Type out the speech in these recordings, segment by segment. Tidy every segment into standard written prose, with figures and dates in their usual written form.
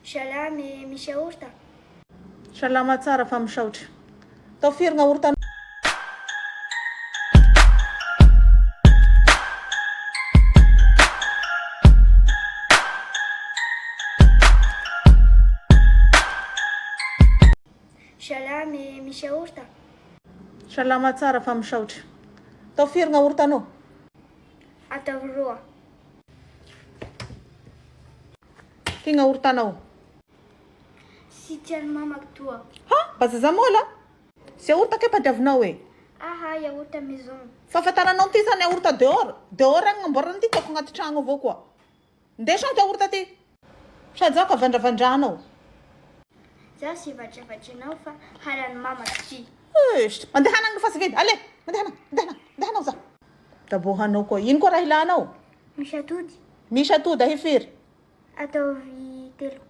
Salama e, misy yaourt? Salama tsara fa misaotra. Tao firy gnaourt anao? Salama e, misy yaourt? Salama tsara fa misaotra. Tao firy gnaourt anao? Ataovy roa. Ty gnaourt anao? Tsy tian'ny mamako toa. Ha! Mba zaza mola? Tsy yaourt kay padiavinao e? Aha, yaourt maison. Fahafantaranao ty zany yaourt dehors? Dehors agny agnamboarana ty ataoko agnaty tragno avao koa. Ndeso agny ty yaourt ty. Sady zaho ka vandravandranao. Zaho tsy hivatravatranao fa halan'ny mamako ty. Eish! Mandehana agny fa tsy vita. Allez! Mandehana, mandehana, mandehana ho za. Dabohanao koa. Ino koa raha ilanao? Misy atody. Misy atody ahy firy? Ataovy telo.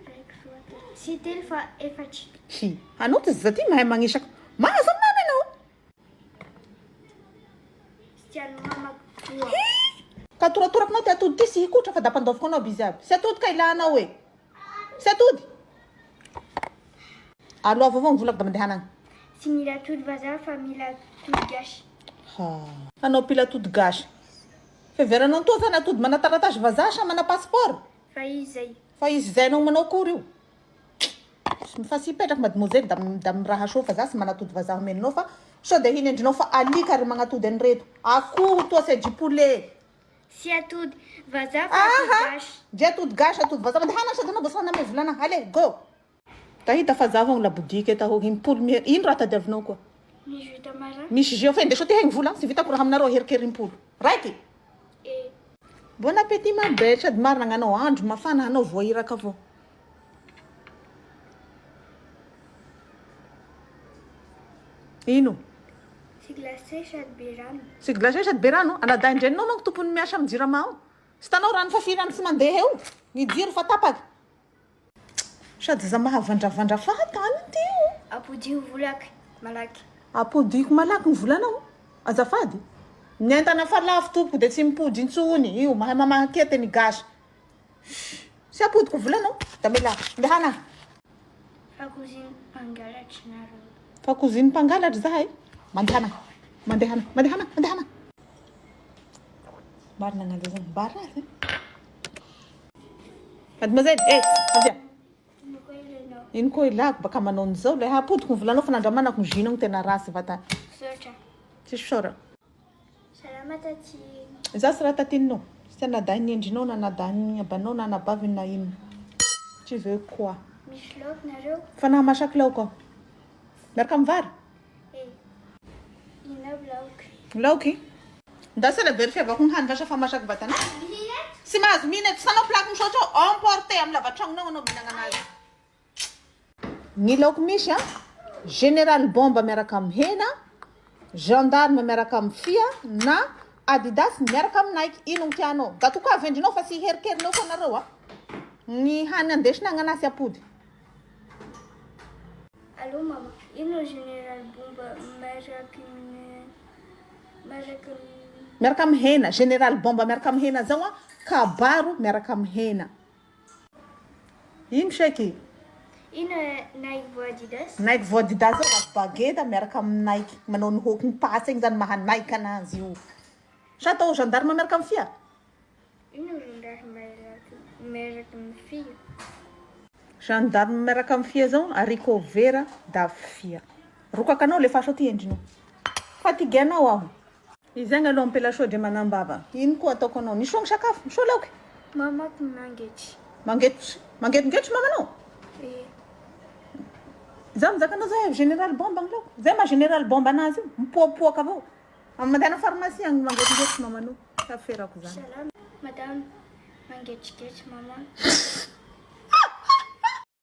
Raiky, roa, telo. Tsy telo fa efatry. Hi! Anao ty zaza ty mahay magnisaka. Mahazo aminany anao. Tsy tian'ny mamako toa. Hi! Ka toratorakinao ty atody ty sy hikotra fa da ampandoviko anao aby izy aby. Tsy atody ka ilanao e. Tsy atody. Aloavy avao ny volako da mandehana agny. Tsy mila atody vazaha fa mila atody gasy. Ha. Anao mpila atody gasy. Fiheveranao toa zany atody mana taratasy vazaha sa mana passeport? Fa izy zay. Fa izy zay anao manao akory io. Fa tsy hipetraky mademoiselle da da miraha soa fa za tsy manatody vazaha omenao fa sao de hinendrinao fa alika ry magnatody an'ireto. Akoho toa c'est du poulet. Tsy atody vazaha fa atody Aha! gasy. Ndre atody gasy atody vazaha mandehana sady anao mbo tsy naname volana allez go. Tahita fa zaho agny labodika taho impolo mihe ino raha tadiavinao koa? Misy jus tamarin. Misy jus fa indeso ty hegny vola tsy vitako raha aminareo herikery impolo raiky. Eh. Bon appetit ma belle sady marina gnanao andro mafana hanao voahiraka avao. Ino? Tsy glacé sady be rano. Tsy glacé sady be rano? Anadahin-dreninao manko tompony miasa amin'ny jirama ao. Tsy hitanao rano fa firy andro tsy mandeha eo? Ny jiro fa tapaky. Sady za mahavandravandra fahatany ty o. Apodio volako malaky. Apodiako malaky ny volanao azafady. Ny entana fa lafo tompoko de tsy mipody intsony io mahay mamaha kia teny gasy. Tsy apodiko volanao da mila ndehana. Fa cousine mpangalatry nareo. Fa cousine mpangalatry zahay. Mandehana mandehana mandehana mandehana. Marina gnanjy zany mbara azy. Mademoiselle, eh, avia. Ino koa ilako baka manao an'izao le hapodiko ny volanao fa nandramanako ny jus-nao tena ratsy vatany. Misaotra. Tsisy fisaorana. Salama tatine. Za tsy raha tatininao. Tsy anadahin'ny endrinao na anadahin'ny abanao na anabaviny na inona. Tu veux quoi? Misy laoka nareo? Fa nahamasaky laoka aho. Miaraka amin'ny vary? Eh. Ino aby laoka? Laoky? Ndao sela very fiavako ny hany vasa fa masaky vatana. Tsy mahazo mihina eto. Tsy hanao plaque misaotra ao. Emporter amin'ny lavatragnonao anao mihinagna anazy. Ny laoky misy a, général bomba miaraka amin'ny hena, gendarme miaraka amin'ny fia na adidas miaraka amin'ny Nike. Ino no tianao? Da tokavy endrinao fa tsy herikeriny eo koa nareo a. Ny hany andesina agnanasy apody. Allô mama, ino général bomba miaraka amin'ny miaraka amin'ny. Miaraka amin'ny hena, général bomba miaraka amin'ny hena zao a, kabaro miaraka amin'ny hena. Ino saiky? Ino Nike vo Adidas? Nike vo Adidas zao raha bageda miaraka amin'ny Nike, manao ny hokiny pasy igny zany maha Nike anazy io. Sa atao gendarme miaraka amin'ny fia? Ino gendarme miaraka amin'ny fia? Gendarme miaraka amin'ny fia zao haricot vert da fia. Rokaka anao alefaso aty endrinao. Fatigué anao aho. Izagny aloha ampela soa dre manambava. Ino koa ataoko anao? Nisoa ny sakafo? Nisoa laoky? Mamako mangetry. Mangetry mangetingetry mamanao? Eh. Za mizaka anao zay général bomba ny laoko. Zay maha général bomba anazy io. Mipoapoaka avao. Mandeha any pharmacie agny mangetingetry mamanao. Tsy aferako zany. Salama madame, mangetrigetry maman.